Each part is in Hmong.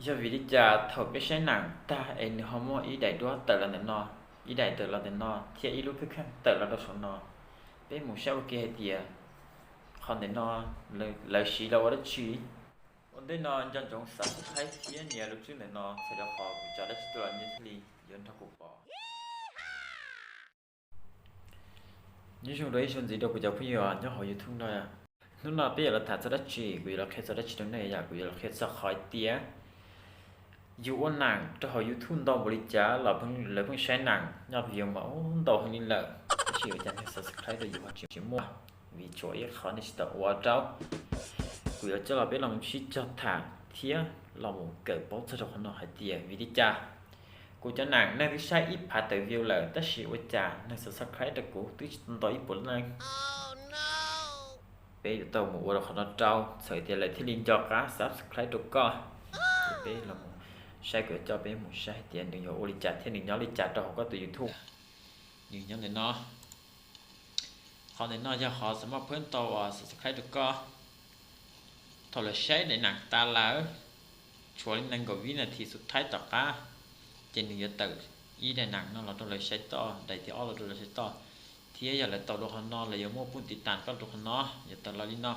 Yog vim li cas thaum peb saib nam tag es nws ho muaj ib daim duab tawm los ntawm no, ib daim tawm los ntawm no thiab ib lub kheej kheej tawm los rau saum no? Peb mus saib ua ke hais tias qhov ntawm no lawv siv los ua dab tsi. Ua ntej no nco ntsoov subscribe thiab nias lub tswb ntawm no txhawm rau qhov kuv tso dab tsi tuaj los nej thiaj li yuav nrog kuv pom. Nyob zoo rau ib zaug ntxiv rau kuv cov phooj ywg nyob hauv YouTube no. Hnub no peb yuav los tham txog dab tsi, kuv yuav los qhia txog dab tsi rau nej yom? Kuv yuav los qhia txog qhov tias yus ua nam rau hauv YouTube ntau npaum li cas los lawv pheej saib nam, nyob view mas ntau heev li lawm, tab sis ua cas neeg subscribe rau yus ho tsis muaj? Vim tshuav ib qho nej tsis tau ua rau. Kuv yuav coj los peb los sib cog tham thiab los mus kawm paub txog rau qhov no hais tias vim li cas kuv cov nam neeg twb saib ib phav tawm view lawm tab sis ua cas neeg subscribe rau kuv twb tsis ntau ib puas leej. Peb yuav tau mus ua rau qhov no rau txhawm tias lawv thiaj li nco qab subscribe rau koj. Peb los saib, kuv coj peb mus saib hais tias nws yuav ua li cas thiab nws nyob li cas rau hauv koj tus YouTube. Nws nyob ntawm no. Qhov ntawm no yog qhov xam maj phab tau subscribe rau koj. Thaum lawv saib daim nam tas lawm, tshuav li nees nkaum vib nas this xub thawj tom qab, ces nws yuav tawm ib daim nam no los rau lawv saib toj, daim thib ob los rau lawv saib toj, thiab yog lawv tau rau qhov no lawv yuav muaj pum tiv tas koj rau qhov no, yuav tawm los li no.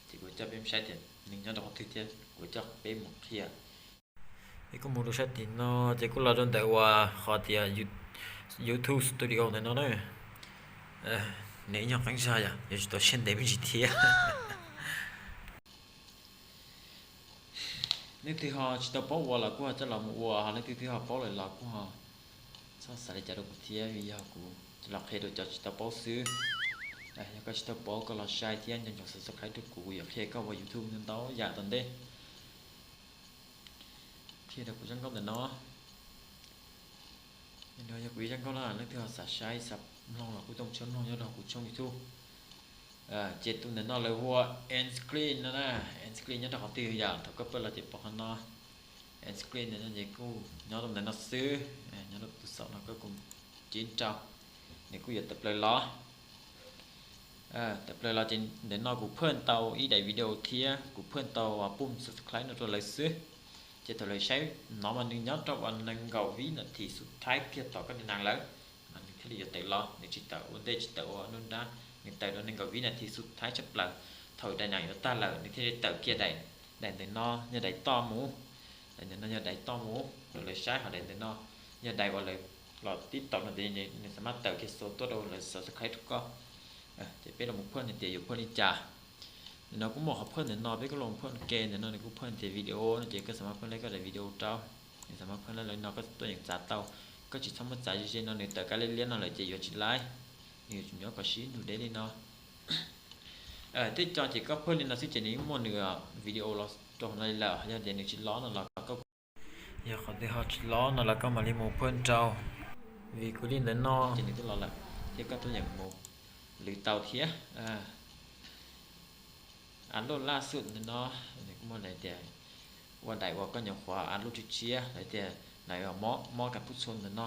Ces kuv coj peb mus saib tias nws nyob rau qhov twg thiab kuv coj peb mus qhia. Peb kuj mus rau sab tim no ces kuj los rau ntawm uas qhov tias YouTube Studio ntawm no na. Nws ib nyuag qeeb zog yom, yuav tsum tau siab ntev me ntsis thiab. Leej twg ho tsis tau paub ua los kuj ho coj los mus ua, ho leej twg twb ho paub lawm los kuj ho txhob xav li cas rau kuv thiab, vim yog kuv los qhia rau cov tsis tau paub xwb. Yog koj tsis tau paub koj los saib thiab nco ntsoov subscribe rau kuv, kuv yuav qhia koj ua YouTube ntau yam tom ntej. Qhia rau kuv zaj nkauj ntawm no. No yog kuv ib zaj nkauj na, leej twg ho xav saib xav mloog los kuj tau mus tshawb mloog nyob rau kuv tshooj YouTube. Ces tus ntawm no lawv hu ua end screen no na. End screen nyob rau qhov twg yom? Thaum koj pawj los ces pom qhov no. End screen ntawm no ces kuj nyob rau ntawm no xwb, nyob rau tus xaum no koj kuj cim rau, nws kuj yuav tawm plaws los. Tawm plaws los ces ntawm no kuv phaj tau ib daim video thiab kuv phaj tau pum subscribe no rau lawv xwb. Ces thaum lawv saib no mas nws nyob rau uas nees nkaum vib nas this xub thawj kiag tom koj daim nam lawm, mas nws thiaj li yuav tawm los, nws tsis tawm ua ntej tsis tawm ua nruab nrab, nws tawm rau nees nkaum vib nas this xub thawj tshaj plaws. Thaum daim nam yuav tag lawm nws thiaj li tawm kiag daim, daim ntawm no yog daim toj mus, daim ntawm no yog daim toj mus rau lawv saib, ho daim ntawm no yog daim uas lawv los tib taum no ces nws xam maj tawm kiag xua tuaj rau lawv subscribe rau koj. Ces peb los mus phaj hais tias yuav phaj li cas. Ntawm no kuj muaj qhov phaj ntawm no, peb kuj los phaj ke ntawm no, nws kuj phaj tias video no ces koj xam maj phaj laib koj daim video rau, nws xam maj phaj laib lawm no koj tuaj yeem txav tau. Koj tsis txhob muab txav ze ze no, nws tawm kab liab liab no lawm ces yuav tsis laib, nws yuav tsum nyob kom sib nrug deb li no. Tej co ces koj phaj li no xwb ces nws yeej muaj nws video los rau hauv no li lawm, yog tias nws tsis lob no los koj, yog qhov twg ho tsis lob no los koj mam li mus phaj rau. Vim kuv li ntawm no ces nws twb los lawm thiab koj tuaj yeem mus lwv tau thiab. Upload laj xwb ntawm no, nws kuj muaj daim tias ua daim uas koj nyuam qhuav upload tshiab tshiab, daim tias daim uas mob mob kas pub txhua ntawm no.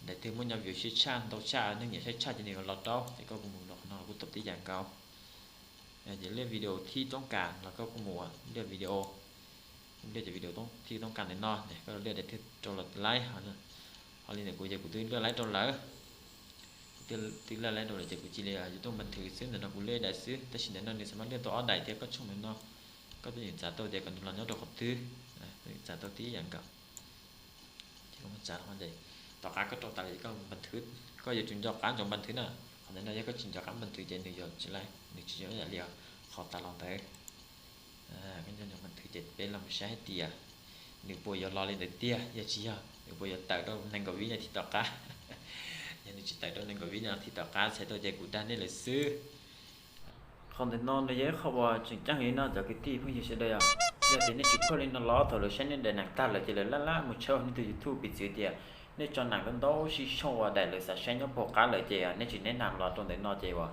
Daim twg muaj nyuam view siab tshaj ntau tshaj neeg nyiam saib tshaj ces nws yuav los rau, ces koj kuj mus rau qhov no los kuj tau tib yam nkaus. Ces liaj video thib toob kas los koj kuj mus liaj video, liaj cov video thib toob kas ntawm no, koj liaj daim twg rau los laib. Ho li ntawm kuv ces kuv twb liaj laib rau lawm. Kuv twb liaj laib rau lawm ces kuv cia li yuav tuaj npa nthwv xwb, ntawm no kuv liaj daim xwb, tab sis ntawm no nws xam maj liaj tau ob daim thiab koj tshooj ntawm no, koj tuaj yeem txav tau tias kom nws los nyob rau qhov twg, txav tau tib yam nkaus. Ces koj muab txav rau ces tom qab koj rau tas lawm ces koj npa nthwv, koj yuav tsum nco qab ntsoov npa nthwv na. Qhov ntawm no yog koj tsis nco qab npa nthwv ces nws yuav tsis laib, nws tsis zoo ib yam li qhov tas los ntawd. Koj nco ntsoov npa nthwv ces peb los mus saib hais tias nws puas yuav los li ntawd tiag, yog tsis yog nws puas yuav tawm rau nees nkaum vib nas this tom qab. Yog nws tsis tawm rau nees nkaum vib nas this tom qab txhais tau tias kuv dag nej lawm xwb. Qhov ntawm no nws yog ib qho uas tseem ceeb li no cov kwv tij phooj ywg sawv daws os. Yog tias nej tsis phaj li no los thaum lawv saib nej daim nam tag lawm ces lawv laj laj mus tshawb nej tus YouTube, piv txwv tias nej tso nam ntau ntau sib soo uas daim lawv xav saib nyob puag qab lawm ces nej tsis neb nam los rau ntawm no ces uas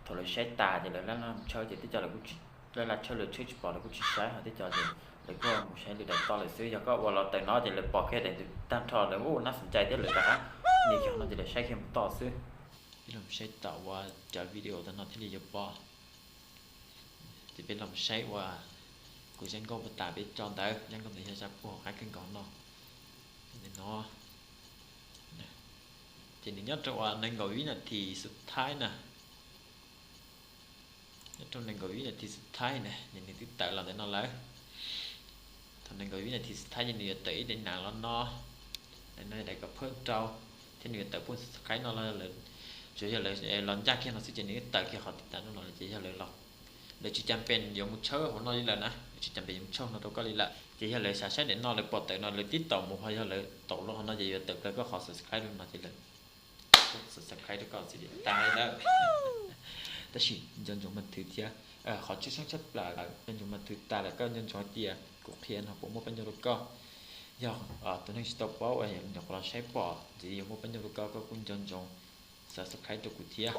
thaum lawv saib tas ces lawv laj laj mus tshawb ces tej co lawv kuj laj laj tshawb, lawv tshawb tsis pom lawv kuj tsis saib, ho tej co ces lawv kuj mus saib lwm daim toj lawm xwb. Yog koj ua los tawm no ces lawv pom kiag daim tag nrho lawv ua nab xom cai thiab lawv rov qab nias kiag no ces lawv saib kiag mus toj xwb. Peb los saib tom uas cov video tam no thiaj li yuav pom. Ces peb los saib uas Kuv zaj nkauj puag tas peb tso ntawd, zaj nkauj ntawd yog zaj puag hauv qab kawg nkaus no. Ntawm no ces nws nyob rau uas nees nkaum vib nas this xub thaib na. Nyob rau nees nkaum vib nas this xub thaib na ces nws twb tawm los ntawm no lawm. Thaum nees nkaum vib nas this xub thaib ces nws yuav tawm ib daim nas los no, daim no daim kom phawj rau, thiab nws yuav tawm phooj subscribe no los lawm. Tsuas yog lawv los ncaj kiag no xwb ces nws twb tawm kiag qhov tiv tas no los lawm ces yog lawv, lawv tsis cas pes yuav mus tshawb hauv no li lawm na, lawv tsis cas pes yuav mus tshawb no rau koj li lawm. Ces yog lawv xav saib daim no lawv pom tawm no lawv tib taum mus ho yog lawv taum los hauv no ces yuav tawm plaws koj qhov subscribe rau no ces lawv subscribe rau koj xwb tas li lawm. Tab sis nco ntsoov mas thwv thiab, qhov tshwj xeeb tshaj plaws lawm nco ntsoov mas thwv tas lawm koj nco ntsoov hais tias kuv qhia no puas muaj pab nyuj rau koj. Yog tus neeg tsis tau paub uas nyuam qhuav los saib pom ntxiv yuav muaj pab nyuj rau koj, koj kuj nco ntsoov subscribe rau kuv thiab.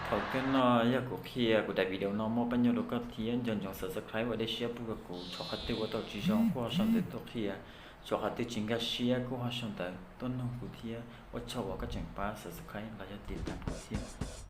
Thaum kawg no yog kuv qhia kuv daim video no muaj pab nyuj rau koj thiab nco ntsoov subscribe ua dej siab pub rau kuv, tshuav qhov twg ua tau tsis zoo kuj ho sau ntawv tuaj qhia, tshuav qhov twg tsis nkag siab kuj ho sau ntawv tuaj nug kuv thiab. Ua tsaug uas koj tseem pab subscribe los yog tiv tas kuv thiab.